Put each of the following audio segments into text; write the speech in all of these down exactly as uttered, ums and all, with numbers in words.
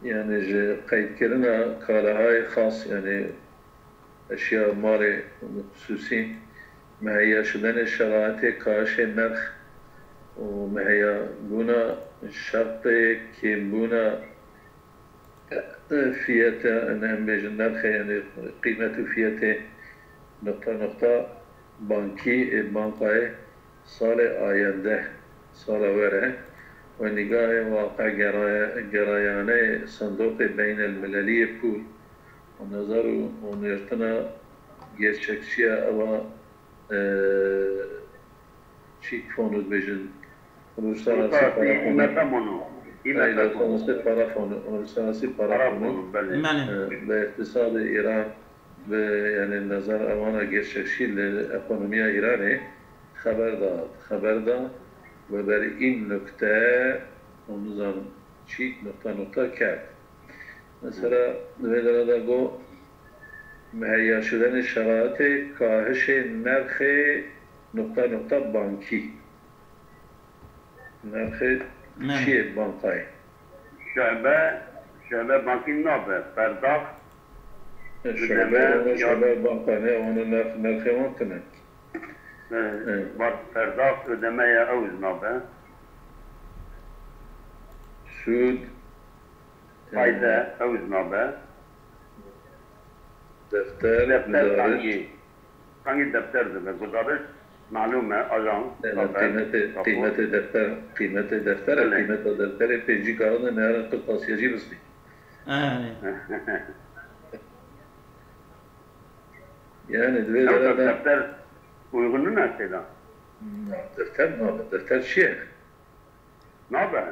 Yani ji qeydkirina kalahayê xas, yani eşya malê xusûsî, muheyya şidenê şeraitê kayişê nerx û muheyya bûna şertê kêmbûna, e, fiyete, yani em bêjin nerxê, yani qîmet û fiyetê nuqta nuqta bankî ê bankayê salê ayende, sala were, we nîgahê waqegeraye-, gerayanê Sindoqê Beynelmilelî yê Pûl û nezar û onêrtina gerçekçiya ewa, e, çîk fonu dibêjin, uluslararası para fonu. Qîmete mono. Qîmete fonu. Uluslararası para fonu. Uluslararası para fonu. Para fonu, belê. Belê. E, bi îqtisadê Îran, bi, yani, nezar ewana gerçekçî li ekonomiya Îranê xeber da, xeber da, we ber în nukte, hûn nizanin çîk nokta nokta kerd. Mesela, li vê dera de got, muheyya şidenê şeraitê kahişê nerxê nokta nokta bankî. Nerxê çiyê bankayê? Şebe, şebe bankî nabe, perdax. E, şebe, şebe banka ne, wana nerx, nerxê wan tune. E, e, bar perdax ödemeye ew nabe. Sûd. Fayde, e, ew nabe. Defter, defter, guzariş. Sangî, sangî defter dibe. Guzariş, malûm e, ajans, yani, haber, qîmetê, rapor. Qîmetê defter, qîmetê defter, belê, qîmeta defterê pêncî karan de neyara qirtasiyecî bistî. Yani. Yani, divê... Ew dera de defter uygun nîne têda. Na, defter nabe. Defter çi ye? Nabe.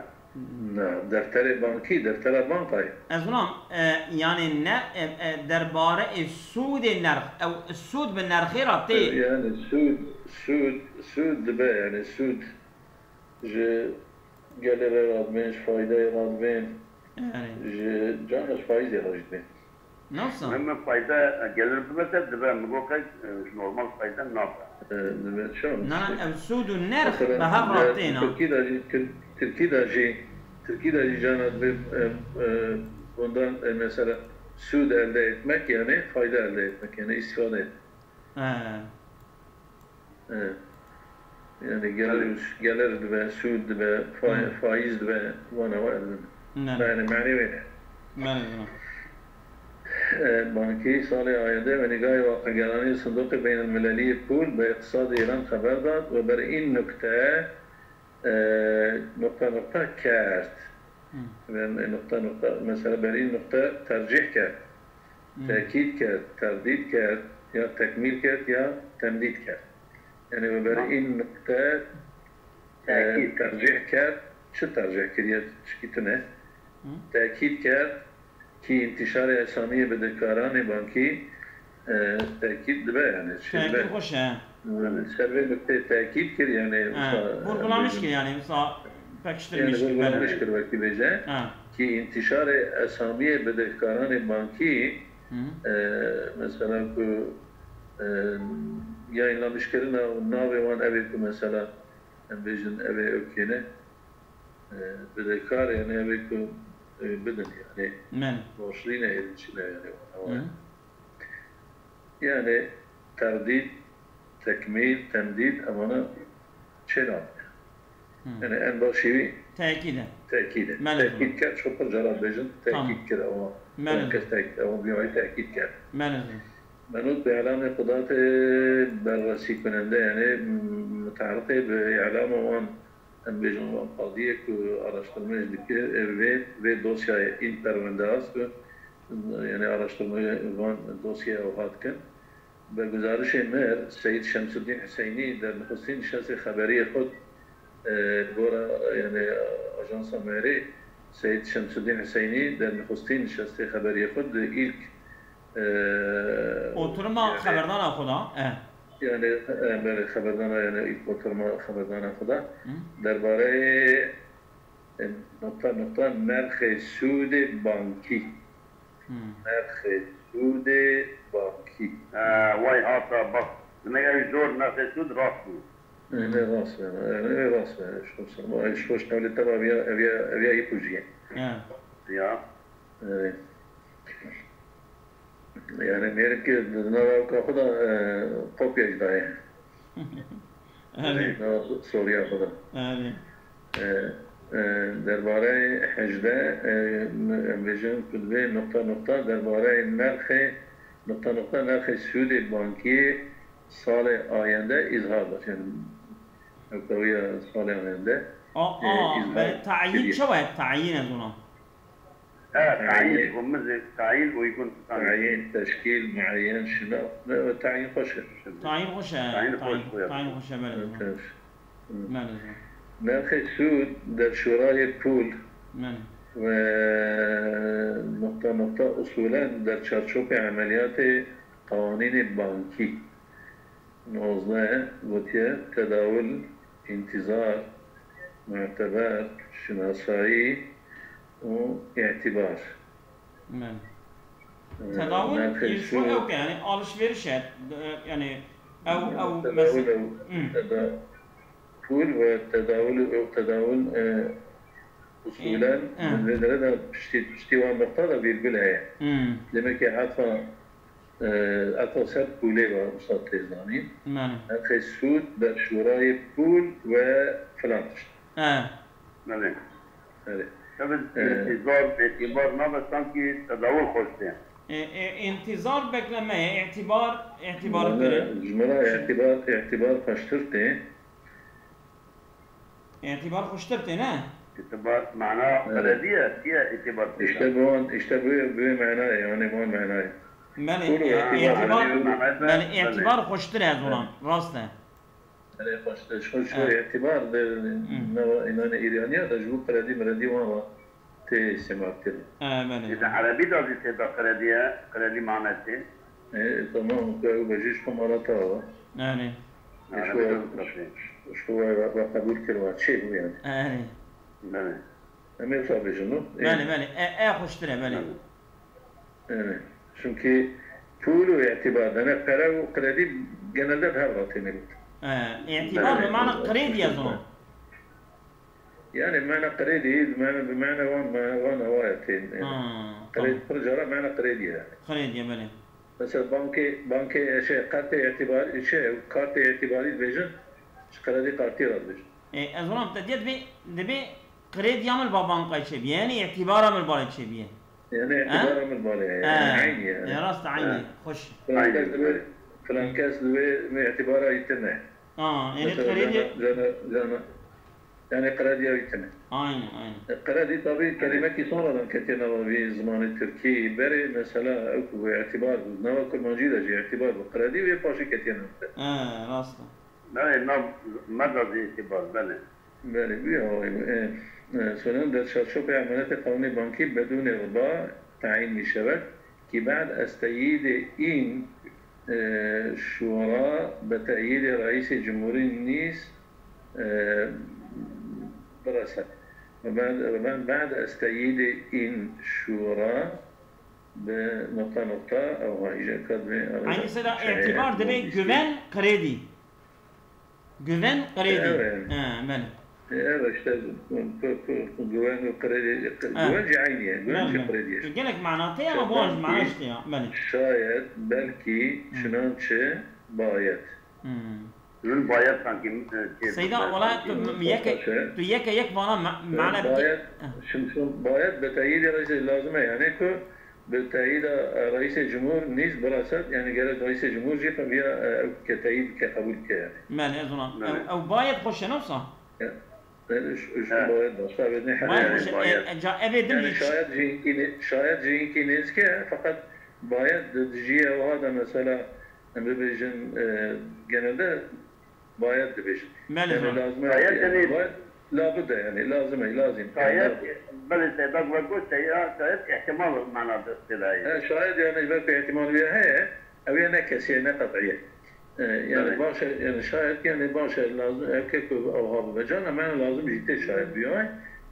Na, defterê bankî, deftera bankayê. Ez wan, e, yani ne, e, e, derbarê sûdê nerx, ew sûd bi nerxê re tê. Yani sûd, sûd, sûd dibe, yani sûd ji gelirê re dibên, ji faydeyê re dibên, yani, ji can ji faîzê re jî dibên. Nasıl? Min, min fayda gelir bibe te dibe, min got qey, e, normal fayda nabe. E, dibe çawa? Na, na, ev sûd û nerx bi hev re têna. Tirkî de jî, Tir-, Tirkî de jî, Tirkî de jî cana dibe, e, e, bundan, e, mesela, sûd elde etmek, yani fayda elde etmek, yani istifade etmek. He. E, yani gelir, belê, gelir dibe, sûd dibe, fa-, hı, faiz dibe, vana wa dibe. Belê. Yani mane wê ne? Belê, belê. E, bankî salê ayende ve nîgahê waqegeranê Sindoqê Beynelmilelî yê Pûl bi îqtisadê Îran xeber da ve ber în nukte, e, nokta nokta kerd. Hı. Ve nokta nokta, mesela ber în nokta tercih kerd. Hı. Tekîd kerd, terdîd kerd, ya tekmîl kerd, ya temdîd kerd. Yani ve ber în nokta, e, tekîd, tercih kerd, çi tercih kiriye, çikî tune. Hı. Tekîd kerd, ki intişarê esamiyê bidekaranê bankî, e, tekîd dibe, yani, çi dibe. Tekîd xweş e. Yani, ser vê nukteyê tekîd kir, yani, ha, mesela, vurgulamış kir, yani, mesela, pekiştirmiş kir, vurgulamış kir, belki bêje. Ha. Ki intişarê esamiyê bidekaranê bankî, hı, e, mesela, ku, e, yayınlamış kirina û navê wan ev ê ku, mesela, em bêjin, ev ê ew kêne, e, bidekar, yani, ev ê ku, e, bidin, yani, borçlî ne, êdî çi ne, yani, wana wa. Hı. Yani, terdîd, tekmîl, temdîd, evana çênabin. Hı. Yani, en başî wî tekîd e. Tekîd e. Belê, tekîd kerd, çi pir cara bêjin, tekîd kir, ewa. Belê. Kes tek-, ewa bîyayî tekîd kerd. Belê. Menût bi îlamê Qudatê berrasîkunende, yani, mutaliqê bi îlama wan, em bêjin, wan qadiyê ku araştirmeyê dikir, e, vê, vê dosyayê, în perwende ast ku, yani, araştirmeyê van dosyayê ew hat kin. Bi guzarişê mir, Seyîd Şemsudîn Hiseynî der nixistin nişestê xeberiyê xwe, e, gora, yani, ajansa Mêrê, Seyîd Şemsudîn Hiseynî der nixistin nişestê xeberiyê xwe di ilk, e, oturma, yani, xeberdana xwe da, e. Yani, e, belê, xeberdana, yani, ilk oturma xeberdana xwe da. Hı. Derbareyê, e, nokta, nokta, nerxê sûdê bankî. Hmm. Nerxê sûdê bankî. Ha, way hata bak. Demek ew zor nerxê sûd rast bû. Ev ê rast be, ev ê rast be. Ji xwe ser, ev ji xwe şewlê te ba ev ya, ev ya, ev ya yê ku jiyê. Ya. Ya. Erê. Yani mêrik di nava ewka xwe de, e, kopya jî daye. Erê. Di nava Soriya xwe de. Erê. E, e, derbareyê hejdeh, e, em bêjin, tu divê nokta nokta derbareyê nerxê, nokta nokta nerxê sûdê bankiyê salê ayende îzhar bes. Yani, ewkawiya salê ayende, A, e, a, îzhar be, tayîn kiriye. Çawa ye? Tayîn ez ona. Ha, tayîn, tayîn. Û min zî tayîn uygun tutan. Tayîn, teşkîl, muayyen, şina, ne, tayîn xweş e. Tayîn xweş e, tayîn xweş, tayîn, tayîn xweş e, belê. Evet, evet. Hı. Belê. Nerxê sûd der şûrayê pûl Belê. ve nokta nokta usulen der çarçopê emeliyatê qewanînê bankî. Nozdeh gotiye tedawul, intizar, muteber, şinasayî û îtibar. Belê. Ee, Tedawul, nerxê îrfo şu ew ke, yani alışveriş e, e, yani ew, ew tedawul, mes- ew Hmm. teda-, pul ve tedawul, ew tedawul, e, usulen, Hı. min vê dere de piştî, piştî wan nokta da vîrgul heye. Hmm. Demek ki etfa E, etfa ser pûlê ve, Ustad tê zanîn. Belê. Nerxê sûd, der şûrayê pûl ve filan tişt. He. Belê. Erê. Tabii, E, intizar, îtibar nabe, sanki tedawul xweş tê. E, e, intizar beklemeye, îtibar, îtibar Belê, kirin. Ji me re îtibar, îtibar xweştir tê. Îtibar xweştir tê, ne? Îtibar mana Evet. Belediye, tiye îtibar tê. İşte bu an, işte bu, bu manayı, yani bu manayı. Belê, Kul e, ve îtibar, îtibar, belê, belê. Îtibar xweştir e, zoran, rast e. Belê, xweştir, xweş, Evet. Îtibar de, Hmm. nava, inanê İraniya da ji bu kredi mredi wan va tê îstîmal kirin. E, belê. Ji Erebî da zî tê da krediye, kredi manetê. E, tamam, ku ew bejî ji xwe mala te ava. Erê. Erê, Ji xwe, belê, belê. ji xwe we, we qebûl kir, we çê bû yani. Erê. Belê. Em ê wisa bêjin, no? Ê. Belê, belê. E, e xweştir e, belê. Belê. Erê. Çünkü pul û îtibar, dene pere û kredi genelde bi hev re têne gotin. E, îtibar Belê. bi mana kredi ye zono. Yani mana kredi, mana, bi mana wan, mana wan awaya tên. Ha, Kredi, tamam. Pir cara mana kredi yani. Kredi ye, belê. Mesela bankê, bankê, şey, kartê îtibarî, şey, kartê îtibarî dibêjin, ji kredî kartî re dibêjin. E, ez wan te diye dibê, dibê krediya min ba bankayê çêbiye, yani îtibara min barê çêbiye. Yani He? îtibara min barê, yani He. Eynî yani. E, rast, eynî. He. Xweş. Filan kes Eynî. dibê, filan kes dibê, min îtibara wî tune. Ha, yani Mesela krediye cana, cana, cana, Yani krediya wî tune. Aynen, aynen. E, kredi tabii kelimekî sonradan ketiye nava vî zimanê tirkî. Berê mesela ew ku îtibar bû, nava kurmancî de jî îtibar bû. Kredi wê paşê ketiye nav te. E, rast e. Belê, nav me de zî îtibar, belê. Belê, bu ya, e, e, soran der çarçopê emeliyatê qanûnê bankî bedûnê riba tayîn mîşevet. Ki bad ez teyîdê în, e, şûra be teyîdê reîsê cumhurî nîz, e, birese. Ve bad, ve bad, bad ez teyîdê în şûra be nokta nokta ew ha îje kadmê. Aynı seda îtibar dibê güven kredi. Güven kredi. Evet. Ha, belê. Evet, işte, bu, bu, bu güven ve kredi, Ha. güven jî aynı yani. Güven Belê, jî belê. kredi. Gelek mana tê ama bu an ji mana işte ya. Belê. Şayet, belki, Hı. çinançe, bayet. Hmm. Min bayet sanki, e, şey, Seyda, sanki wala tu sanki m-, yeke, Başka şey. tu yeke yek bana ma-, E, mana bike-, bayet, Ha. şimdi, şimdi bayet be teyîdê reîsê lazim e yani ku Bi teyîda, e, Reîsê Cumhur nîz birased, yani gerek Reîsê Cumhur jî viya, e, ew ke teyîd bike, qebûl bike yani. Belê, ez ona. Belê. Ew, ew bayet xweş e, ne wisa? Ya, yani şu, şu Evet. bayet başka bir ne Bayet Yani xweş e, bayet. e, ca, evê din Yani hiç. şayet jî hinkî ne-, şayet jî hinkî nêzîk e, fakat bayet di, di cihê ew ha de mesela, em bibêjin, e, genelde Bayet dibêjin. Belê, Yani zor. lazim e, Şayet yani yani labudde yani, lazim e, lazim. Şayet, Yani belê, Seyda got, şayet, şayet ihtimal mana de, de daye. He, şayet yani belki ihtimal bir heye, ev ya ne kesiye, ne kat'iye. E, yani Belê. baş e, yani şayet yani baş e, lazim, ev ke ku ew ha bibe. Cana mana lazim jî tê şayet biyo.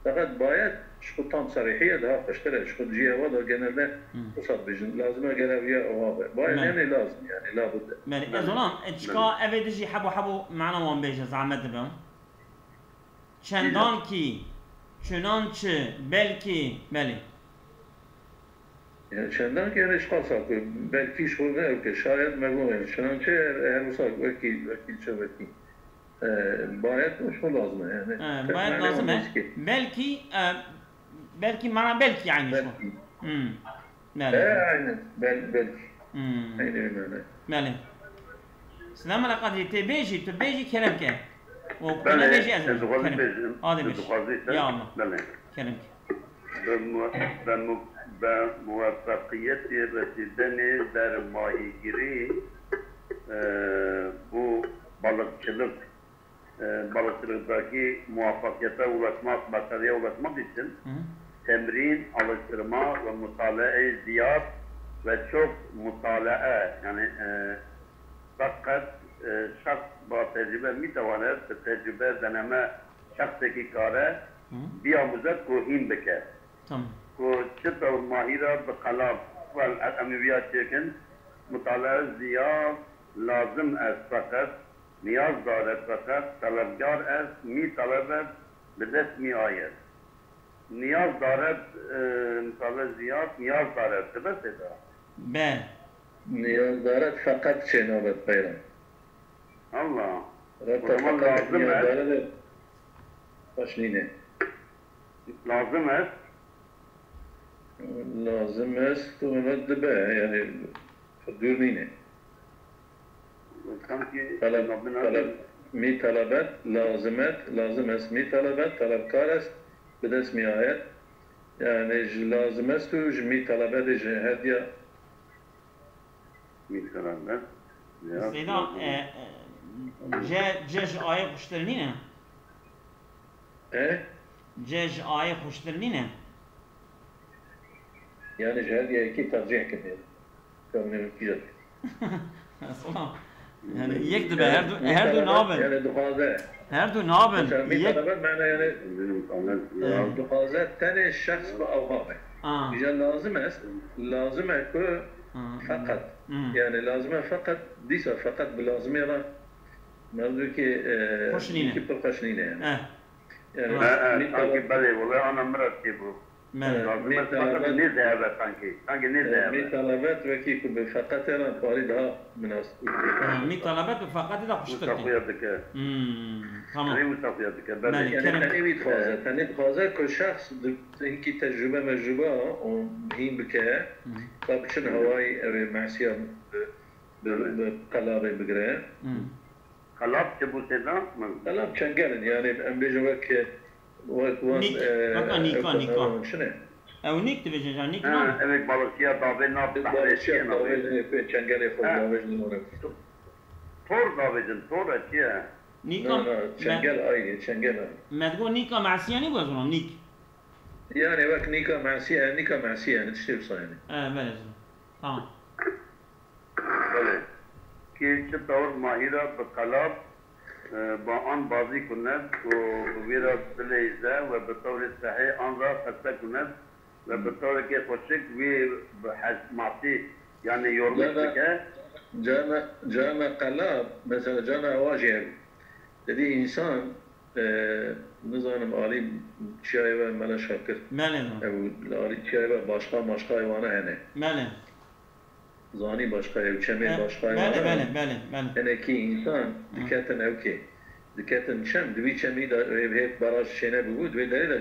Fakat bayet ji xwe tam serîhiye daha xweştir e. Ji xwe cihê ewa da genelde Hı. wisa dibêjin. Lazim e gere viya ewa be. Bayet Belê. yani lazim yani, labudde. Belê, ez Belê. ona, e, çika Belê. evê dijî hebû hebû mana wan bêje, zehmet dibe. Çendan Belê. ki, çunan çi, belki, belê. Çendan ki yani şqasa ku belkî ji xwe ne ew ke şayet me got yani çenançe her wisa wekî, wekî çi wekî. E, bayet û ji xwe lazim e yani. He, bayet lazim e. Belkî, e, belkî mana belkî aynı şu. Belkî. Hmm. Belê. E, aynen. Bel-, belkî. Hmm. Aynı bir mana. Belê. Silam ala Qadrî, tê bêjî, tu bêjî kerem ke. O ku nebêjî ez bêjim. Kerem. Hadi bêjî. Ya Allah. Belê. Kerem ke. Bi mu-, bi mu-, bi muwefeqiyetê resîdenê der mahîgirî, e, û balıkçılık, e, balıkçılıktaki muvaffakiyete ulaşmak, başarıya ulaşmak için Hı hı. temrin, alıştırma ve mutalaayê ziyad ve çok mutalae, yani, e, fakat, e, şahs ba tecrübe mîtewanet, bi tecrübe deneme şexsekî kare Hı hı. biyamûze ku hîn bike. Tamam. Ku çi tewr mahîra bi qelam, wel, ez em ê viya çêkin, mutalaa ziya lazim est feqet, niyaz daret feqet, telebkar est, mî telebet, bi dest mî ayet. Niyaz daret, e, mutalaa ziyad, niyaz daret, dibe sêda. Be. Niyaz daret feqet çê nabet peyra. Allah. Reta O zaman feqet lazim niyaz est. daret de xweş nîne. Lazim est. Lazim est, wele dibe, yani, dûr nîne. Sanki Talep, nabin talep, abi. mî talebet, lazim et, lazim est, mî talebet, talebkar est, bi dest mî ayet. Yani, ji lazim est û ji mî talebetê ji hediya Mî talebet, ya, Seyda, lazim. e, e, ce, ce ji ayê xweştir nîne? He? Ce ji ayê xweştir nîne? Yani ji her yekî tercih kirine. Kamî kîja. Esma. Yani yek dibe, Yani her du, mî her du talebet, nabin. yani dixwaze. Her du nabin. Mesela mî Yek. talebet mana yani Bizim talebet, Evet. ya. dixwaze tenê şexs bi ewha be. Ha. Îja lazim est, lazim e ku Ha. feqet. Hmm. Yani lazim e feqet, dîsa feqet bi lazimê re merdûkê, e, Xweş nîne. yekî pir xweş nîne yani. Eh. Yani Ha, ha, mî sanki talebet belê, wele ana min re çêbû. Me. Lazim e, Mî fakat talebet. nêzî eve sanki. Sanki nêzî eve. Mî talebet wekî ku bi feqetê re parî daha minasib. Ha, mî talebet bi feqetê de xweştir Wisa tê. xuya dike. Hmm, tamam. Rê wisa xuya dike. Belê. Belê, Yani kerem. tenê wî dixwaze. Evet. Tenê dixwaze ku şexs di, hinkî tecrube mecrube û hîn bike. Hı. Ka biçin hewayî ew ê mesiya bi, bi, Belê. bi qelabê bigire. Hı. Qelab çi bû sêda min? Qelab çengel in, yani em bêjin wek, wek wan, Nîk, e, weka nîka, ew nîka. Çi ne? Ew nîk dibêjin, ja nîk Ha, nan. Evek balıkçıya davê nav behrê Balıkçıya çiye davê navê? Pê çengelê xwe Ha. davê ji nû re. Tor davêjin, tor e çiye? Nîka Na, na, me-, çengel ayrı, çengel ayrı. me digo nîka mesiye nî bu ez ona, nîk. Yani wek nîka mesiye, nîka mesiye, yani tiştê wisa yani. E, belê. Tamam. Belê. Ki çi tewr mahîra bi qelab, e, ba an bazî kunet û bi wî re bileyze we bi tewrê sehê an re xeste kunet we bi tewrekê xweşik wî bi hesmatî, yani yormiş Cana, bike. cana, cana qelab, mesela cana ewa jî hebe. Dedî însan, e, nizanim alî çiyayê we Mele Şakir. Belê, belê. Ew alî çiyayê we başqa, başqa heywana hene. Belê. Zanî başqa ye, çemê Be-, başqa ye, belê, wala. belê, belê, belê. Hinekî însan Hı. diketin ewkê. Diketin çem, di vî çemî de, hê, hê baraj çênebûbû, di vê derê de,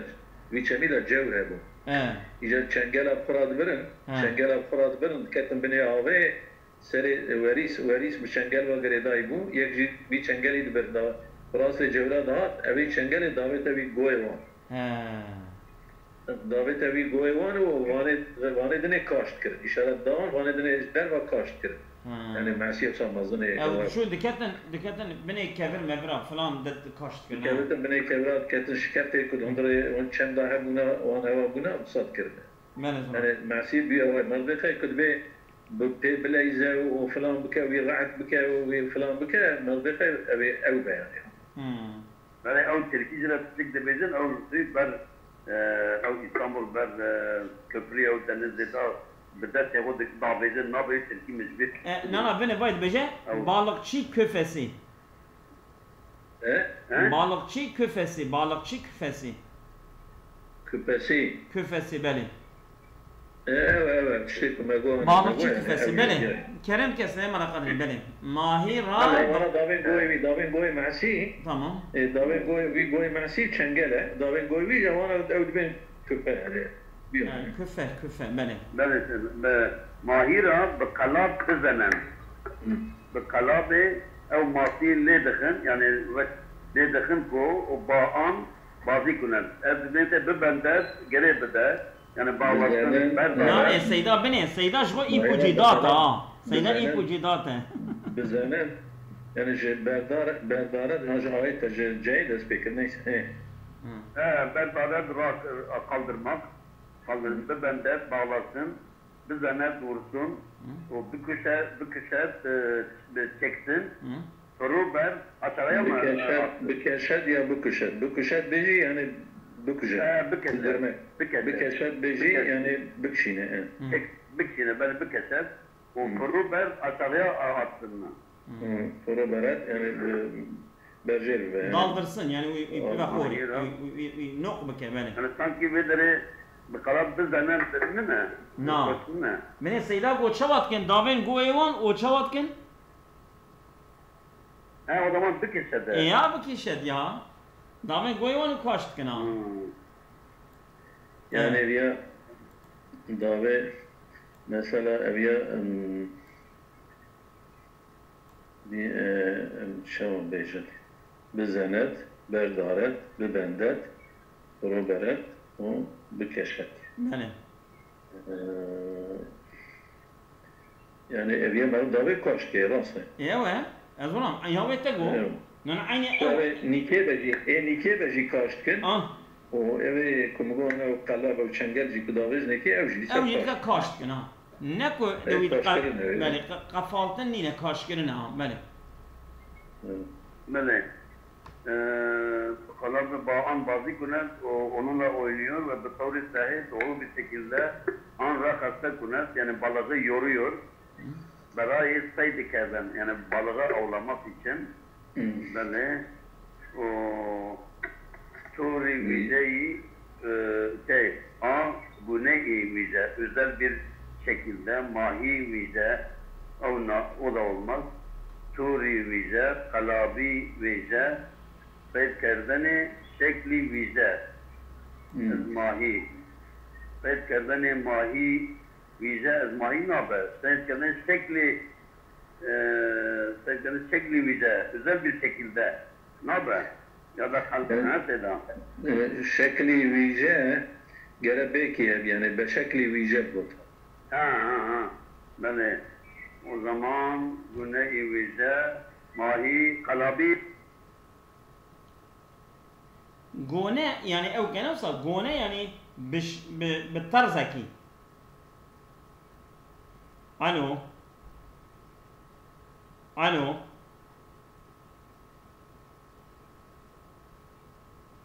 di vî çemî de cewr hebû. He. Îca çengela bi xwe re dibirin, He. çengela bi xwe re dibirin, diketin binê avê, serê werîs, werîs bi çengel ve girêdayî bû, yek jî vî çengelî dibir, da, bi rastê cewra dihat, ew ê çengelê davête wî goyê wan. He. Davête wî goyê wan û vanê, vanê dinê kaşt kirin. Îşaret da wan, vanê dinê ji derve kaşt kirin. Ha. Yani mesiyê wisa mezin ê Ew dewa. Çû diketin, diketin binê kevir mevira filan de kaşt kirin, ha. Diketin binê kevira, diketin şikeftê ku di hundirê wan çem de hebûna, wan hewa bûna, wisa dikirin. Belê, zana. Yani mesiyê bû ew e. Merdê xey ku dibê bi pê bileyze û filan bike, wî rehet bike û wî filan bike, merdê xey ew ê ew be yani. Hmm. Belê ew tirkî jî re piçik dibêjin, ew rûyê ber, e, ew Îstanbul ber, e, köprüyê ew denizê de bi destê xwe dik-, davêjin, nabê tirkî min ji bîr. E, nana binê vay dibêje, Ew. Balıkçı köfesi. E? He? Balıkçı köfesi, balıkçı köfesi. Köfesi. Köfesi, belê. E, ew, ew, ew. Tiştê ku me got, me Balıkçı got, yani, küfesi, ew belê. Yê. Kerem kesine mala qadrî, belê. Mahî ra Belê, ba- vana davên goyê wî, davên goyê Mesî. Tamam. E, davên goyê wî, goyê Mesî çengel e. Davên goyê wî ya vana ew dibên küfe, yani. Biliyorum. Yani, küfe, küfe, belê. Belê, be, Mahî ra bi qelab bizenen. Hı. Bi qelabê ew masî lê dixin, yani, ve-, lê dixin ku û baan bazî kunen. Ez dibên te bibendet, gerê bide. Yani bağlasın, Bizene. Na, e, Seyda binê, Seyda ji xwe îpucî date, ha. Seyda îpucî date. Bizene. Yani ji berdar, berdaret, ha, ji ayet, ji ceyê dest pê kir, neyse. He. He, berdaret rak, e, kaldırmak. Kaldırın, bibendet, bağlasın. Bizene, dursun. Hı. O bikuşe, bikuşe, e, çeksin. Hı. Firû ber, aşağıya mı? Bikeşet, bikeşet ya bikuşet. Bikuşet bêjî, yani bikuje. He, bikuşet. Bildirmek. Bikuşet. Bikeşet bêjî, Bikuşet. Yani bikişîne, he. Hı. Bik-, bikişîne, belê bikuşet. O Hı. Firû ber, aşağıya a-, atsın mı? Hı. Hı, firû beret, yani, e, berjêr bibe, yani. Daldırsın, yani, wî, wî, wî, Al-, vexorî, Mahî ra. Wî, wî, wî, wî, noq bike, belê. Yani sanki vê derê bi qelab bizenen, ne? Na. Koştun ne? Binê Seyda got, çawa dikin, davên goyê wan û çawa dikin? He, o zaman bikişe de. E ya, bikişe de ya. Davên goyê wan û kaş dikin ha. Hmm. Yani Evet. ev ya davê, mesela ev ya, em, bir, e, em, çawa bêjin? Bizenet, berdaret, bibendet, firû beret û bikeşet. Belê. Ee, yani ev yê meriv davê kaş tê, rast e. Ew e. Ez wana, ya wê te got. Ew. Nana eynî ew. Ew ê nîkê be jî, ê nîkê be jî kaş dikin. Ah. Û ew ê ku min got, ew qelab, ew çengel jî ku davêjinê kê, ew jî dîsa Ew jî kaş. Dîsa kaş dikin, ha. Ne ku Ê, dewî kaş qe-, kirin, ew. Belê, qe-, qefaltin nîne, kaş kirin, ha, belê. Hı. Belê. Ee, Xalaf ve Baan bazı kunet o, onunla oynuyor ve bu tavri sahih doğru bir şekilde an ra hasta kunet, yani balığı yoruyor. Hı. Berayê seyd kerdin, yani balığı avlamak için. Hı. Belê. O, Torî Hı. Wîjeyî, e, şey, a, guneyê wîje, özel bir şekilde, mahî wîje, ew na, o da olmaz. Torî wîje, qelabî wêje, seydkerdene şeklî wîje, Hmm. ez mahî. Seydkerdene mahî wîje, ez mahî nabe. Seydkerdene şeklî, e, seydkerdene şeklî wîje, özel bir şekilde nabe. Ya da hal Evet. Nasıl da? E, şeklî wîje gere bêkî ev, yani be şeklî wîje got. Ha, ha, ha. Belê. O zaman guneyî wîje, mahî, qelabî. Gone, yani ew gene wisa, gone yani bi ş-, bi, bi terzekî. Alo. Alo.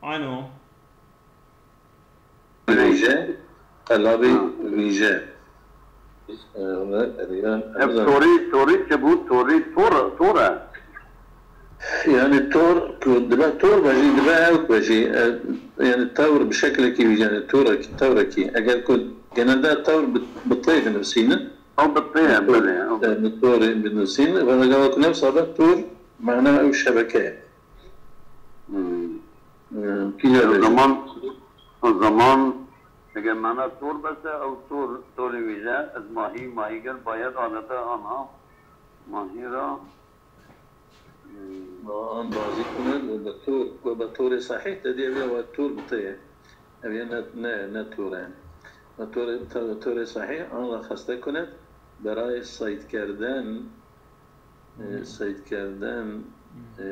Alo. Wîje, qelabê Ha. wîje. Ee, ve, yani, Ev Hamza. Torî, Torî çi bû? Torî, tor, tor e. Yani tor, ku dibe tor be jî, dibe ew be jî. E, yani tewr bi şeklekî wîje, yani torekî, tewrekî. Eger ku genelde tewr bi, bi tê binivîsînin. Ew bi tê ye, Tor, belê, ew bi e, bi torê binivîsînin. Ve eger ku nefsa be tor, mana ew şebeke ye. Hmm. Ee, kîja O bêje. zaman, o zaman, eger mana tor bese, ew tor, torê wîje, ez mahî, mahî gel, bayed adete ana, mahî ra, hmm. Ma an bazî kune, we be tor, we be torê sehîh, te diye viya we tor bi te ye. Ev ye ne, ne, ne tor e. We torê, te, torê sehîh, an ra xeste kune, berayê seydkerden, e, Hmm. seydkerden, Hmm. e,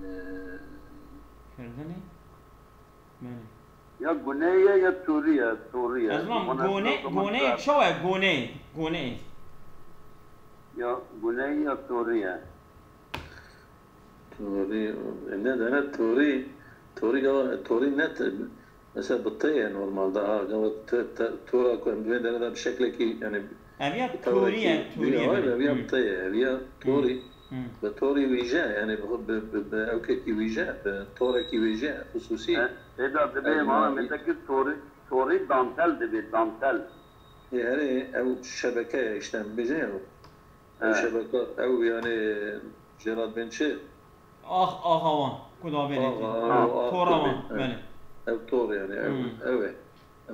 e, Kerdenê? Belê. Ya gunê ye ya torî ye, torî ye. Ez wan Bana gone, o zaman gone çar. Çawa gone, gone. Ya gunê ya torî ye. Torî, e, ne de ne torî, torî gava, torî ne te, mesela bi te ye normalde ha, gava te, te, tora ku em divê dere de bi şeklekî, yani Ev ya bi tewrekî, torî ye, torî ye, ya, belê. Ev ya Hı. bi te ye, ev ya Hı. torî. Hı. Bi torî wîje, yani bi, bi, bi, bi ewkekî wîje, bi torekî wîje, xusûsî. E, eda dibê Ev mana ma-, metekî torî, torî dantel dibê, dantel. Ê, herê ew şebeke ye, işte, em bêjin ya. Ew He. şebeke, ew yani, jêrat bên çi? Ax, axa wan, ku da bêne Axa, ki. ew, ax, Tora wan, he. belê. Ew tor yani, ew, Hmm. ew e.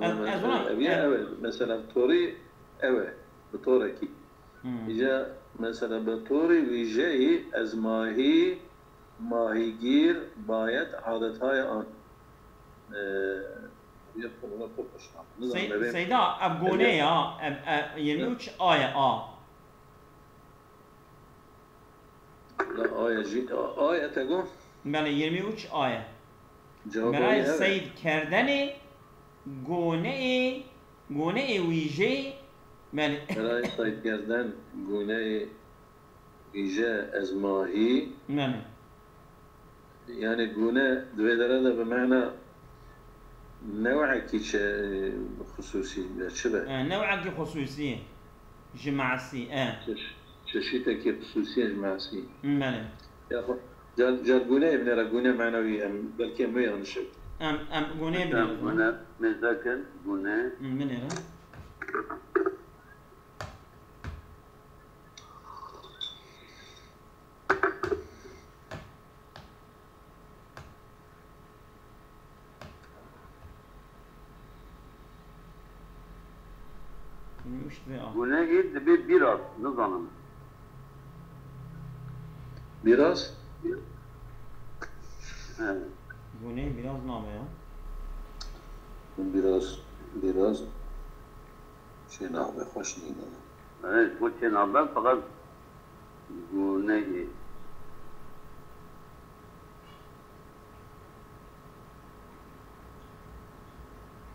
Ez, Ama ez wan, ev ya, ev- ew e. Mesela torî, ew e. Bi torekî. Hmm. Îca, mesela bi torî wîjeyî ez mahî, mahîgîr, bayet, adetayê an. Ee, ya, pir, pir, pir, pir, pir, Sey-, Seyda, ev gone ya, ev, ev, yirmi üç A ye, A. La, aya jî, a-, aya te got? Belê, yirmi üç A ye. Cevap Berayê ev e. Seyd Kerdenê, goneyê, goneyê wîjeyê, belê. Berayê Seyd Kerden, goneyê wîje ez mahî. Belê. Yani gune di vê dere de bi mana newekî çi xusûsî be, çi be? E, newekî xusûsî ye. Ji masî, e. Çeş-, çeşîtekî xusûsî ye ji masî. Belê. Ya xwe, car, car gune binêre, gune manewî em, belkî em wê yanlış e. Em, em gune Mesela binêre. gune, mesela gune. Binêre. Gune ê dibê biraz, nizanim. Biraz? He. Gune biraz nabe ya. Biraz, biraz. Çênabe, xweş nîne. Evet, bu çênabe fakat gune ê.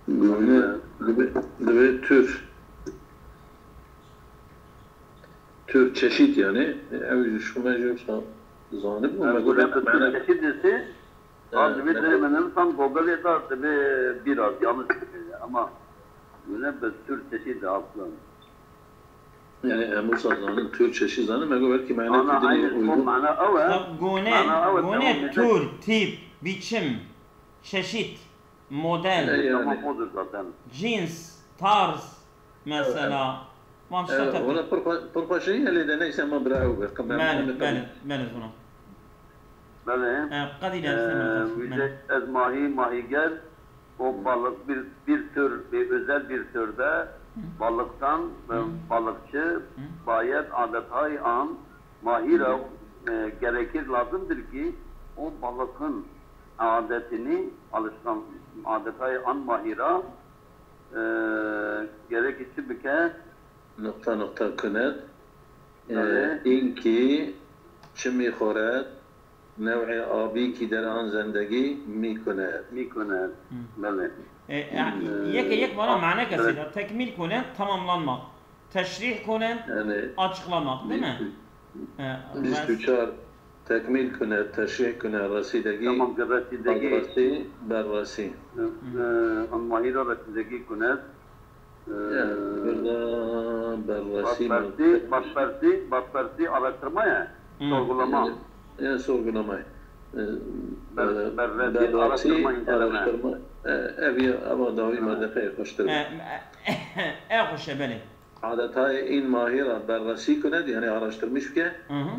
Gune, dibe, dibe tür. Tür çeşit yani. Ew ji xwe me jî wisa zanibû, me gune bi tür çeşit dîsê. Ev dibê dilê min nivisan Googleê de dibê biraz yanlış dibê. Ama gune bi tür çeşit de aslan. Yani em wisa zanin, tür çeşit zanin, me got belkî mane Ana, aynı uygun. Mana ew e. Gune, gune, tür, tip, biçim, çeşit, model, Tamam, odur zaten. Cins, tarz, mesela. Van tişta Evet, tepî. Ona pir xwe-, pir xweşî ye lê de neyse ma bira ew be. Belê, belê, belê zona. Belê. E, qedî Ee, derse mi wî de ez mahî, mahîger, o balık bir, bir tür, bir özel bir türde balıktan, e, balıkçı, bayet, adetay an, mahira, e, gerekir, lazımdır ki o balığın adetini, alışkan, adetay an mahira, e, gerek işi bike, Nokta nokta kunet. Belê. Înkî çi mîxoret, new'ê abî kî der an zendegî mîkunet. Mîkunet. Belê. E, e, yeke yek bana mane kesê de tekmîl kunet, tamamlanmak. Teşrîh kunet, açıklamak, değil mi? Bîst û çar. Tekmîl kunet, teşrîh kunet, resîdegî, Tamam, ki resîdegî. Berresî, berresî. Ee, Anmahîra resîdegî kunet. Ee, Ya, burada berresî, Batpersî, batpersî, batpersî araştırma ye. Sorgulama. Ya, ya, sorgulama ye. Ee, Ber-, e, berresî, berresî, araştırma, inceleme. Araştırma. E, ev ya, ama dawî madde xeyr xweştir be. E, e, e, xweş e, belê. Adetayê în mahîra berresî kunet, yani araştırmış bike. Hı hı.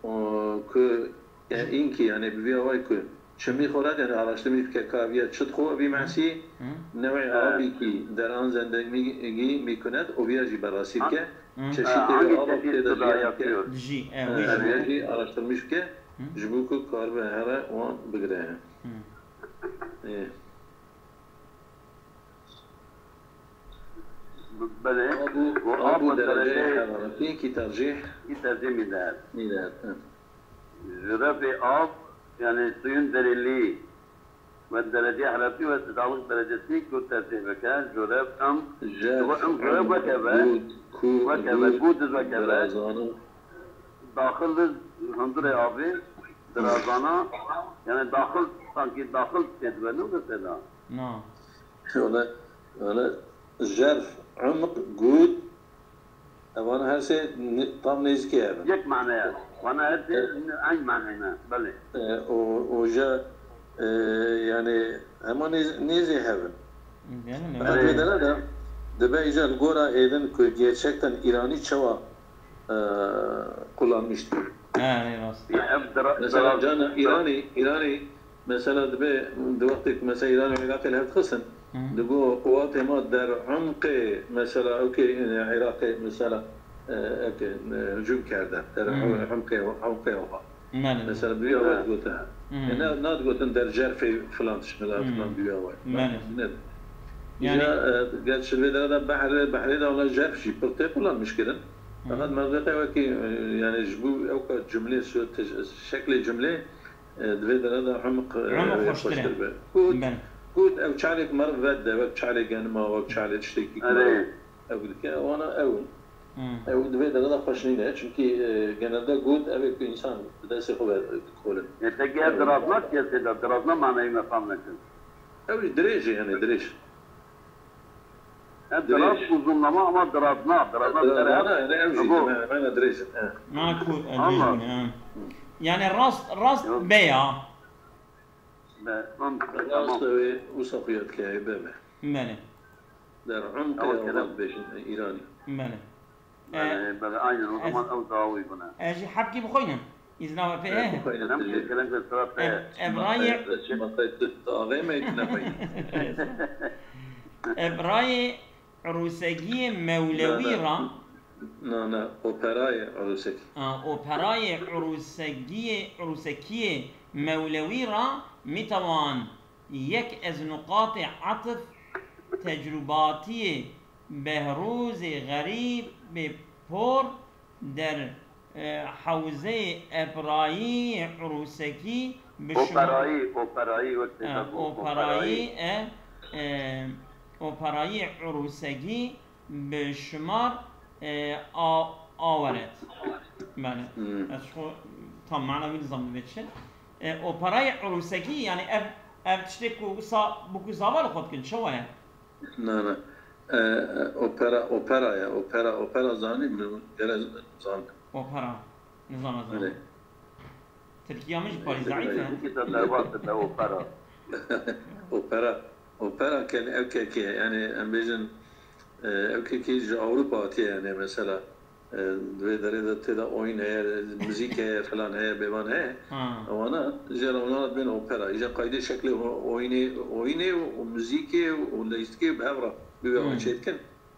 Û ku, e, înkî, yani bi vî awayî ku çi mîxoret, yani araştırmış bike ka viya çi dixwe vî mesî, new'ê abî kî der an zendegî mîkunet û viya jî berresî bike. Çeşitê wê ava tê de jiyan bike. Dijî, e, wê jî. Viya jî araştırmış bike, ji bo ku karibe here wan bigire. Ê. Belê. Abu, Abu dereceyê heraretî kî tercîh. Kî tercîh mîder. Mîder, he. Jurefê av, yani suyun derinliği ve derece heraretî ve sıcaklık derecesi ku tercîh bike, juref em, Jef, em juref weke be, gud, ku, weke be, gud, gud weke be. Dirazana. Daxil di hundirê avê, dirazana, yani daxil, sanki daxil têdibe, ne mesela? Na. Öyle, öyle jerf, umq, gud, evan her şey ne-, tam nêzîkê hev in. Yek mane ye. Wana her şey aynı mane ne. Belê. E, o, o je, e, yani hema nêz-, nêzî hev in. Yani ne? Belê. Her dere de, Dibe îcar li gora êdin ku gerçekten Îranî çawa, e, kullanmıştır. He, ne rast. Ev dira-, Mesela dira-, cana dira- Îranî, Îranî mesela dibe di wextê ku mesela Îran û Iraqê li hev dixistin, Hı. digo quwatê ma der umqê mesela ewkê, e, Iraqê mesela, e, ewkê, e, hücum kerde. Der Hı. umqê, umqê oha. Belê. Mesela bi wî awayî digotin. Hmm. E, ne, nadigotin der cerfê filan tişt, filan, Hmm. filan bi wî awayî. Belê. Ne. Yani Îja, e, gerçi vê dere de behrê, behrê de wala cerf jî pir tê kullanmiş kirin. Hmm. Fakat mevqê wekî, e, yani ji bo ew ka cumlê, şu te-, şeklê cumlê, e, di vê dere de umq, e, Umq wê xweştir e. xweştir be. Got, Belê. got ew çalek meriv vedide, wek çalê genima, wek çalê tiştekî Erê. meriv ew dike, wana ew. Hmm. Ew di vê dere de xweş nîne, çimkî, e, genelde got ev ê ku însan bi destê xwe ve dikolin. Ê, peki ev Ew. dirazna kesê de, dirazna manayî me fam nekin. Ew jî dirêj e, yani dirêj. Ev Dirêj. diraz uzunlama ama dirazna, dirazna Dirazna, tere yani ew jî, Ego. me-, mena dirêj e, he. Mana ku, e, Allah. dirêj bûne, ha. Yani rast, rast Yok. be ya. Be, mantıklı, Rast tamam. ew ê wisa xuya dike, ê be be. Belê. Der umqê Ama Kerem. Ewad bêjin, Îranî. Belê. Belê, E, belê, aynen, o ez, zaman ew daha uygun ha. ez jî hebkî bixwînim. Îzna we pê E, heye? bixwînin Kerem, tijî. Kerem, Kerem, sıra Ev, pê. ev rayê Çima te, çima te tu, tu avê me tu nexwînî. Ev rayê Urûsegiyê Mewlewî Na, na. ra. Na, na, operayê Urûsekî. A, operayê Urûsegiyê, Urûsekiyê Mewlewî ra mîtawan yek ez nuqatê atif tecrûbatiyê Behrûzê Xerîbê Por der, e, hewzeyê eperayî Urûsekî bi şima-, Operayî, operayî wek tê e, de bû, operayî, operayî. e, e, operayî Urûsekî bi şimar, e, a-, aweret. Belê. Hmm. Ez xwe tam mana wî nizam dibe çi. E, operayê Urûsekî, yani ev, ev tiştê ku wisa, bi ku zava li xwe dikin, çawa ye? Na, na. E, e, opera, opera ye. Opera, opera zanî min gere zan. Opera. Nizam ez Belê. Tirkiya min jî parî zeîf e. Belê. Opera. Opera, ken ew kekê, yani em bêjin, e, ew kekê ji Ewropa hatiye, yani mesela, e, di vê derê de tê de oyun heye, muzîk heye, filan heye, bêvan heye. Ha. Ewana jê re wana dibên opera. Îja qaydê şeklê o-, oyunê, oyunê û muzîkê û leyîstikê bi hev re bi wê Hmm. çêdikin.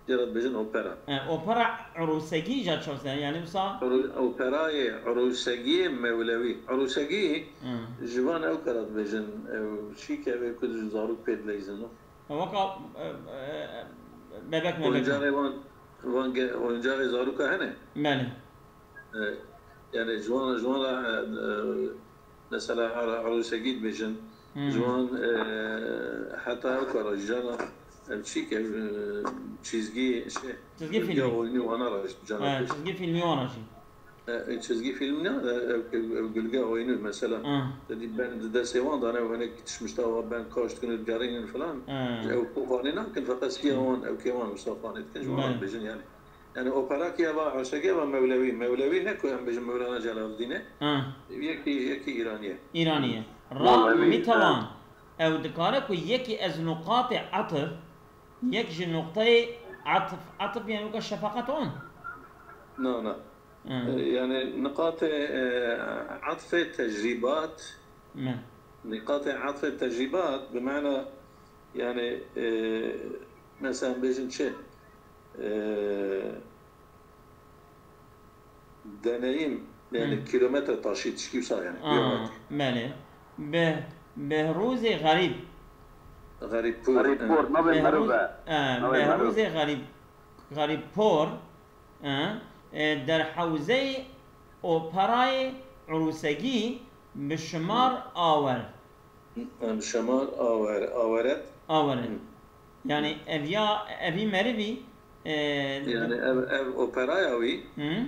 Jê re dibêjin opera. E, opera Urûsegî ja çaw se, yani wisa Uru-, operayê Urûsegiyê Mewlewî. Urûsegî Hmm. ji van ew kara dibêjin, ew çî ke vê ku zarok pê dileyzin. Weka, e, e, bebek mebek. Oyuncağê wan, wan ge-, oyuncağê zaroka hene. Belê. E, yani ji wan, ji wan re, e, e, mesela ara Urûsegî dibêjin. Hmm. Ji wan, e, heta ew kara jana, em çî ke, e, çizgî şey, Çizgî gulga filmî. oyunî wana re ji cana He, pêş. çizgî filmî wana jî. E, e, çizgi film ne? E, ev, ev, ev gulge oyunu mesela. Ah. Dedi ben de destê wan dane, wene gitişmişte, wa ben kaç gün gerinin falan. Ah. Ev ku fanê nakin, fakat siya Hmm. wan, ev ke wan wisa fanê dikin, ji wan Belê. bêjin yani. Yani opera ki eva, aşık eva Mevlevi. Mevlevi ne ku em bêjin Mevlana Celaleddin e? Ah. Yekî, yekî Îranî ye. Îranî ye. Ra Mevlevi, mîtawan, ha. Ew dikare ku yekî ez nuqatê atif, yek ji nuqteyê atif, atif yani weka şefaqet on? Na, na. Hı. E, yani niqatê, e, atfê tecrîbat, Hı. niqatê atfê tecrîbat bi mana yani, e, mesela bêjin çi? E, deneyim yani Hı. kilometre taşî tişkî wisa yani Aa, kilometre. Belê. Be-, Behrûzê Xerîb. Xerîbpûr, Xerîbpûr, e. navê Behrûz-, meriv e. e, Navê meriv. Behrûzê Xerîb-, Xerîbpor, e, e, der hewzeyê operayê Urûsegî bi şimar awer. Em şemar awer, aweret. Aweret. Hı. Yani ev ya, evî merivî, e, Yani ev, ev operaya wî, Hı.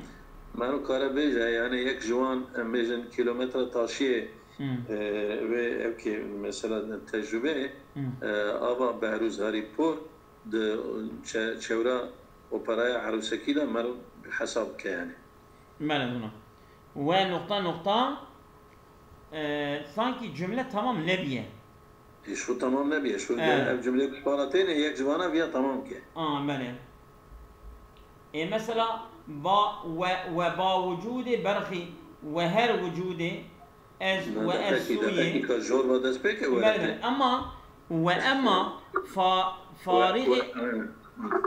mero kare bêje, yani yek ji wan, em bêjin kilometre taşiyê, Hı. e, wê ev ki mesela tecrübe, Hı. e, ava Behrûz Herî Por, di çe-, çewra operaya Erûsekî de mero hesab bike yani. Belê buna. We nokta nokta, e, sanki cümle tamam nebiye. Ê, ji xwe temam nebî. Ji xwe He. ev cumleyê ku ji para têne, yek ji vana viya temam ke. A, belê. Ê, mesela, ba, we, we ba wicûdê berxî, we her wicûdê, ez, we ez Sûyê. Belê, belê. Ema, we ema fa, farîxê,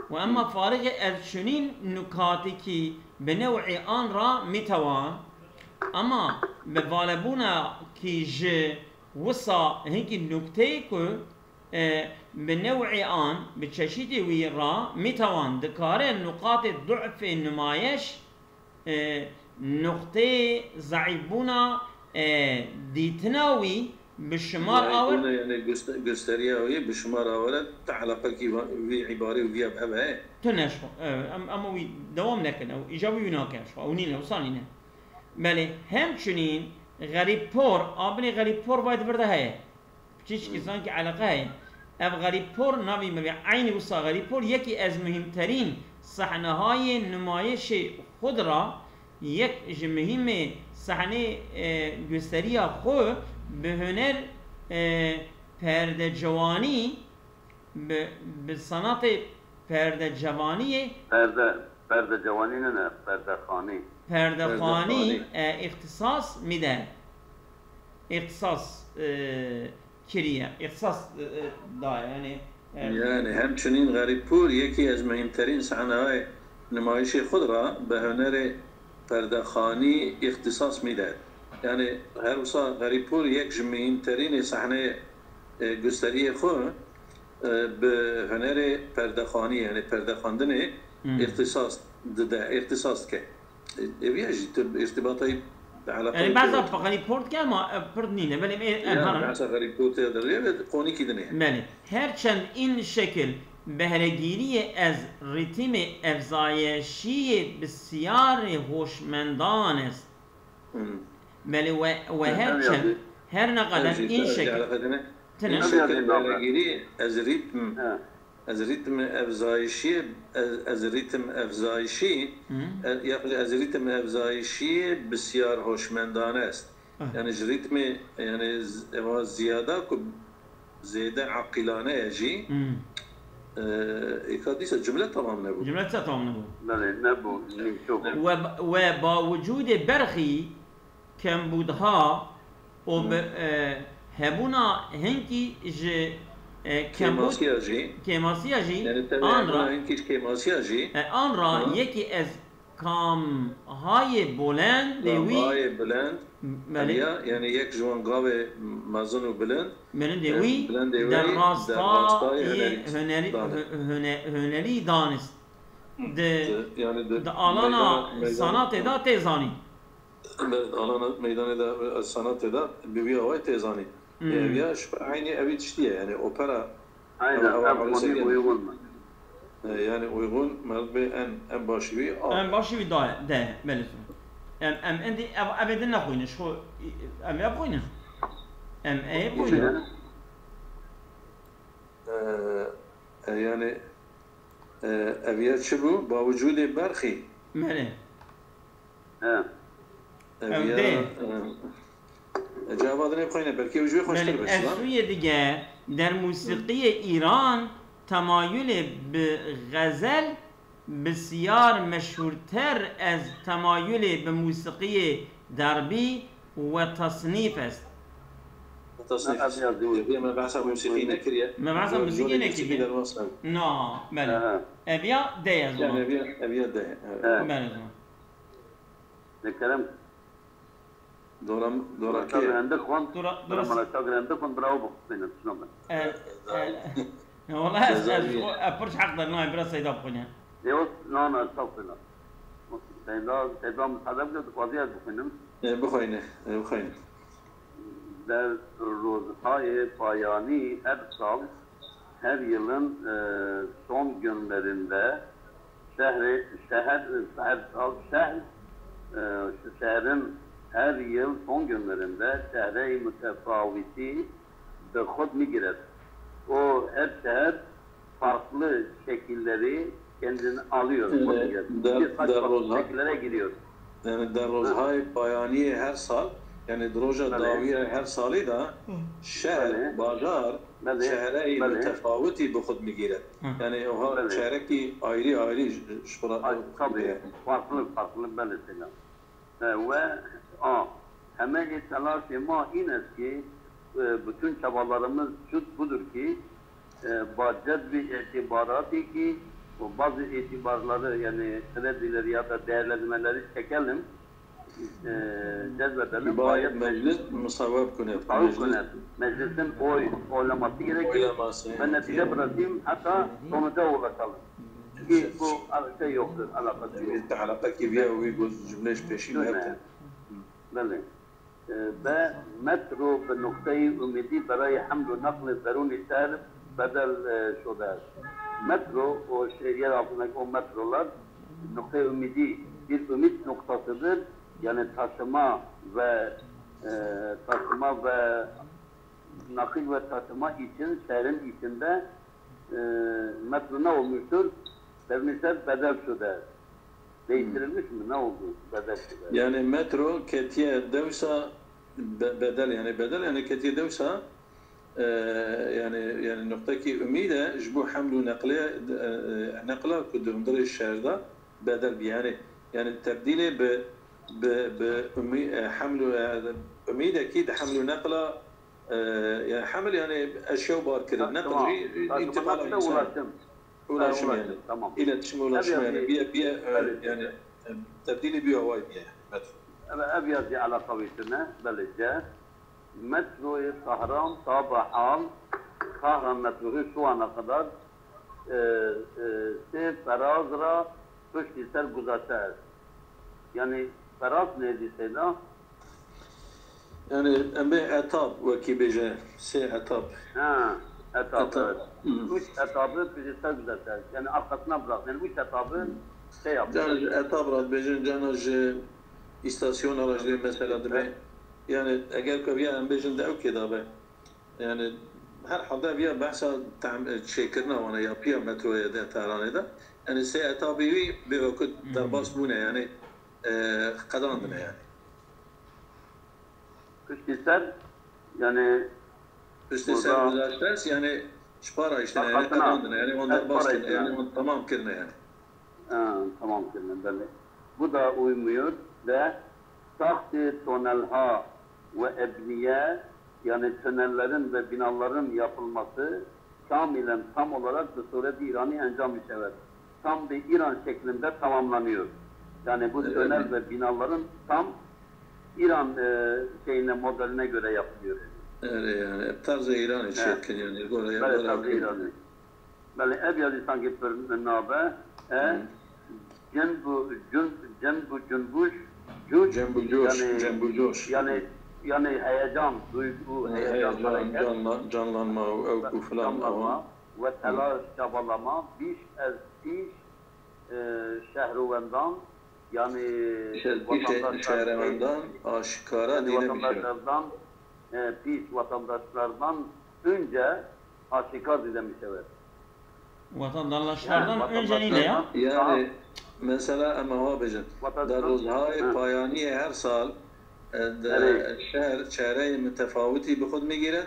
we ema farîxê ez çunîn nukatîkî bi new'ê an ra mîtewan, ema bi valebûna kî ji wisa hinkî nukteyê ku, e, bi new'ê an, bi çeşîtê wî ra mîtewan dikare nuqatê du'fê numayeş, e, nuqteyê zeîfbûna, e, dîtina wî bi şimar awir. Zeîfbûna, yani göster-, gösteriya wî bi şimar awir e, te eleqekî va-, vî îbarê û viya bi hev heye? Tune ji xwe, e, em, em wî dewam nekin, ew îcabî wî nake ji xwe, ew nîne, wisa nîne. Belê, hemçunîn xerîbpor, a binê xerîbpor vay di vir de heye. Piçîçkî Hmm. sankî eleqe heye. Ev xerîbpor navî me bê eynî wisa xerîbpor yekî ez muhîmterîn sehnehayê numayişê xwe di ra yek ji muhîmê sehnê, e, gösteriya xwe bi huner, e, perdecawanî, bi, bi sanatê perdecavaniyê Perde, perdecawanî ne, ne, perdexanî. Perdexanî, Perdexanî. e, îxtisas mîde. Îxtisas, e, kiriye. Îxtisas, e, e, daye. Yani, e, Yani hemçunîn Xerîbpûr yekî ez muhîmterîn sehnehayê numayişê xwe di ra bi hunerê perdexanî îxtisas mîde. Yani her wisa Xerîbpûr yek ji muhîmterînê sehneyê, e, gusteriyê xwe, e, bi hunerê perdexanî, yani perdexandinê Hmm. îxtisas dide, îxtisas dike. E, ev ya jî tu irtibata wî bi eleqa Yani wî bazı tê. Xerîbpûr dike ama, e, pir nîne. Belê em, em, Ya, hana. Behsa Xerîbpûr tê de rê ve qonîkî dinê. Belê. Her çend în şekil behregîriyê ez rîtmê evzayişiyê bisyarê hoşmendan est. Hmm. Belê we, we her çend, her ne kadar în şekil. Tine. În şekil behregîriyê ez rîtm Ez rîtmê evzayişiyê, ez, ez rîtm evzayişî, Hı. e, ya xwe ez rîtm evzayişiyê bisyar hoşmendane est. Ah. Yani ji rîtmê, yani z-, eva ziyada ku zêde aqilane ye jî, Hı. e, êka dîsa cumle tamam nebû. Cumle dîsa tamam nebû. Belê, nebû, nîmçûk. We, we bawicûdê berxî kembûdha û bi, Hı. e, hebûna hinkî ji, e, kembûd-, Kêmasiya jî. Kêmasiya jî Yani tevî an hebûna ra hinkî ji kêmasiya jî. E, an ra Hı. yekî ez kamhayê bolend lê wî Kamhayê bilind. Belê. Ya, yani yek ji wan gavê mezin û bilind. Bilind lê E, wî bilendê wî der rastayê der rastayê hunerî, hunerî, dan. Hü-, hüne-, hunerî danist. Di, Di, yani di di alana meydana, meydana sanatê de tê zanîn. Belê, alana meydanê de, e, sanatê de bi vî awayî tê zanîn. Hmm. E, ev ya ji eynî evî tiştî ye, yani opera, Aynen, ev, ev ev konî Arusî ye. Uygun mu? E, yani uygun, merdbê en, en başî wî a. En başî wî daye, de, belê. Em, em endî ev, evê din nexwînin, ji xwe, em ê bixwînin. Em ê bixwînin. Bixwînin. E, e, yani, e, ev ya çi bû? Bawicûdê berxî. Belê. He. Ev Ev ya, dê. e, e, cevabadinê bixwîne, belkî ew ji wê xweştir Belê, be, ez Şivan. Sûyê dige der mûsîqiyê Îran temayulê bi xezel bisyar meşhûrter ez temayulê bi mûsîqiyê derbî we tasnîf est. Tasnîf. Ev ya dû. Ev ya me behsa mûsîqî nekiriye. Me behsa Jor-, mûsîqî jorê mûsîqî nekiriye. Derbas nebû. Na, belê. Aha. Ev ya dê ye, Yani zona. ev ya, ev ya dê ye. Evet. Evet. Belê, zona. Li kerem. Dora, dora Mala kê? Çagir Hindik xwend. Dora, Bira dora Mala Çagir Hindik xwend, bira ew bixwînin, şino min. E, e, wala ez, ez Cezayir. xwe, e, pir ji heq der nayê, bira Seyda bixwîne. Ê, o, na, na, estexfirullah. Seyda, Seyda misade bike, dixwazî ez bixwînim. E, bixwîne, e, bixwîne. Derozhayê payanî her sal, her yılın, e, son günlerinde şehri, şehir, her sal şehr, e, şu şehrin her yıl son günlerinde şehre-i mütefaviti bi xud migiret. O her şehir farklı şekilleri kendini alıyor, Ee, xud migiret. der-, Bir saç farklı derozha-, şekillere giriyor. Yani derozhayê payaniyê her sal Yani di roja Belê. dawiya her salê de şehr, Belê. bajar, Belê. şehreyê Belê. mutefawitî bi xwe digire. Hı. Yani oha Belê. şehrekî ayrî ayrî ji, ji xwe re Ay, tabii. Farklı, farklı, belê, selam. E, ve, a, heme telaşê ma in est ki, e, bütün çabalarımız şu, budur ki, e, ba cezbî îtîbaratê ki, o bazı itibarları, yani kredileri ya da değerlendirmeleri çekelim, e, cezbedelim. Îbarê Gayet meclis musaweb kune. Musaweb kune. Meclisin oy, oylaması gerekir. Oylaması, Ve evet. netice bırakayım, hatta sonuca ulaşalım. Ki bu şey yoktur, alakası yok. Tehlaqekî viya wî got cumleyê ji pêşî Şöyle. me. Belê. E, ve metro bi nokteyê umîdî berayê heml û neqlê derûnê şehr bedel, e, şude. Metro, o şehir altındaki o metrolar nokteyê umîdî, bir ümit noktasıdır. Yani taşıma ve, e, taşıma ve nakil ve taşıma için şehrin içinde, e, metro ne olmuştur? Derûnê şehr bedel şude. Değiştirilmiş mi? Ne oldu? Bedel şude. Yani metro ketiye dewsa be-, bedel, yani bedel, yani ketiye dewsa, e, yani, yani noqtekî umîde ji bo heml û neqlê, e, e, neqla ku di hundirê şehir de bedel bî. Yani, yani tebdîlê bi, bi, bi umî-, e, heml û, e, umîdekî di heml û neqla, e, yani heml yani eşya û bar kirin. Ha, Neql tamam. jî Ha, întiqala tamam. însan. Ulaşım. Ulaşım Ha, yani. ulaşım, tamam. İletişim ulaşım Tabii, yani. tabii. Bir, bir, e, Tabii. yani, e, tebdîlê bir havayê bîye metro. Ev, ev ya zî eleqa wî tune, belê ce. Metroyê Tahran ta bi hal, Tahran metroyê şu ana kadar, e, e, sê feraz ra piştî ser guzate est. Yani feraz nêzî seyda? Yani em bê etap wekî bêje, sê etap. Ha, etap, Etap. evet. Hı. Üç etabı piştî ser guzate est. Yani arkasına bırak. Yani üç etabı Hı. şey yaptı. Cana ji etap re dibêjin, cana ji îstasyona re jî mesela dibe. Evet. Yani eger ku viya em bêjin di ewkê de be. Yani herhalde viya behsa tam-, çêkirina wana yapıya metroyê de Tehranê de. Yani sê etapê wî bê wekû Hı hı. derbas bûne yani, e, qedandine yani. Piştî ser, yani Piştî ser burada guzashte est, yani ji para işte yani Hakikaten ha. qedandine yani wan Evet, derbas para kirine işte. yani wan tamam kirine yani. Ha, tamam kirine, belê. Bu da uymuyor ve saxtê tonelha ve ebniye, yani tünellerin ve binaların yapılması kamilen tam olarak bi sureti İrani encam bişevet. Tam bir İran şeklinde tamamlanıyor. Yani bu Evet. tünel ve binaların tam İran, e, şeyine, modeline göre yapılıyor. Evet, yani, tarzı İran Evet. şekli yani, göre Böyle yapılan tarzı bir İran'ı. Belê, ev ya zî sankî pir nabe, e, Hı. cem bu, cun-, cem bu cunbuş, cuş, Cem bu coş, yani, cem bu coş. yani, yani heyecan, duygu, Ha, heyecan, heyecan, hareket, canla-, canlanma, ew ku filan, canlanma ewa. ve Hı. telaş, çabalama, biş ez piş, e, şehrovendan, yani Şe-, pîşe vatandaşlar, şehrevendan aşikara yani dîle mişewe. vatandaşlardan, e, piş vatandaşlardan önce aşikar dîle mişewe. Vatandaşlardan Yani önce neyle ya? vatandaşlardan Yani daha mesela em ava bêjin. Vatandaşlar Der rozhayê Hı. payaniyê her sal, e, de Evet. şehr çareyê mitefawitî bi xwe dimîgire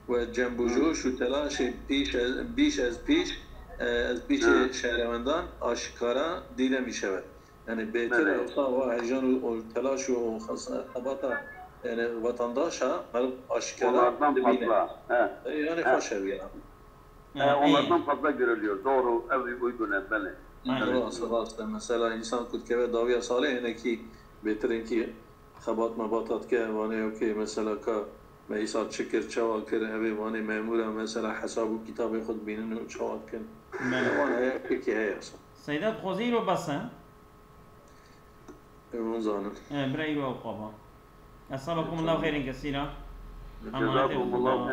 ve cem bu Hı. coş û telaşê pîş ez, bîş ez pîş, e, ez pîşê Hı. şehrevendan aşikara dîle mişewe. Yani bêtir Belê. ewsa wa heyecan û, û telaş û xes-, xebata, yani vatandaşa meriv aşikara Onlardan dibîne. fazla. He. E, yani He. xweş ev ya. E, He, onlardan iyi. fazla görülüyor. Doğru, ev uygune, belê. Aynen. Rast, rast. Mesela insan ku dikeve dawiya salê, hinekî bêtir in kî xebat mebat dike, vanê, okey, mesela ka me îsal çi kir, çawa kir, evê vanê memûra mesela hesab û kitabê xwe dibînin û çawa dikin. Belê. Wan heye, pêkî heye. Seyda, dixwazî îro bes e? Hûn zanin. E, bira îro ew qaba. Esabakumullahu xeyrin kesîra. Emanet Cezakumullahu olun.